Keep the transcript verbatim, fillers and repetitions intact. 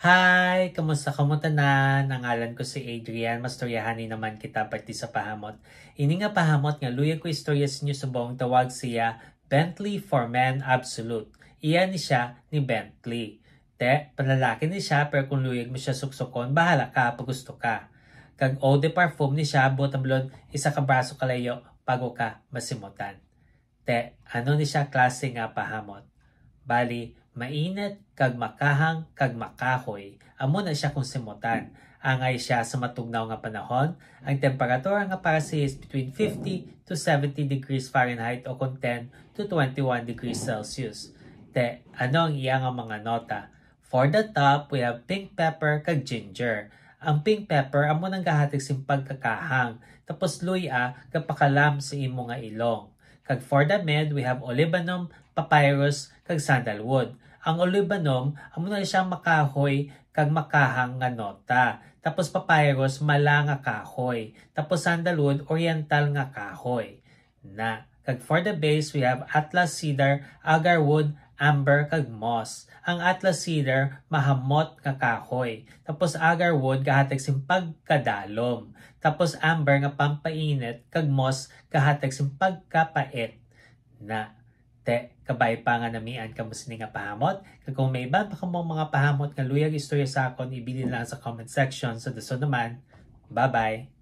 Hi! Kamusta kamo tanan? Ang ngalan ko si Adrian. Mastoryahanay naman kita parte sa pahamot. Ini nga pahamot nga luyag ko istorya sa inyo subong tawag siya Bentley for Men Absolute. Iya ni siya ni Bentley. Te, panlalaki ni siya, pero kung luyag mo siya suksukon, bahala ka pag gusto ka. Kag eau de parfum ni siya, buot ang balon, isa ka braso kalayo, bago ka masimutan. Te, ano ni siya klase nga pahamot? Bali, mainit kag makahang kag makahoy. Amo na siya kung simutan. Angay siya sa matugnaw nga panahon, ang temperatura nga para siya is between fifty to seventy degrees Fahrenheit o kon ten to twenty-one degrees Celsius. Te, ano ang iya nga mga nota? For the top, we have pink pepper kag ginger. Ang pink pepper amo nang gahatag sing pagkakahang, tapos luy-a gapakalam sa imo nga ilong. Kag for the mid, we have olibanum, papyrus, kag sandalwood. Ang olibanum amo na siya makahoy kag makahang nga nota. Tapos papyrus, mala nga kahoy. Tapos sandalwood, oriental nga kahoy. Na. Kag for the base, we have atlas cedar, agarwood, amber, kag moss. Ang atlas cedar, mahamot nga kahoy. Tapos agarwood, gahatag sing pagkadalom. Tapos amber nga pampainit, kag moss, gahatag sing pagkapait. Na. Te, kabay pa nga namian kamo sini nga pahamot. Kag kung may iban pa kamo mga pahamot nga luyag istorya sa akon, ibilin lang sa comment section. Sa dason naman, bye-bye!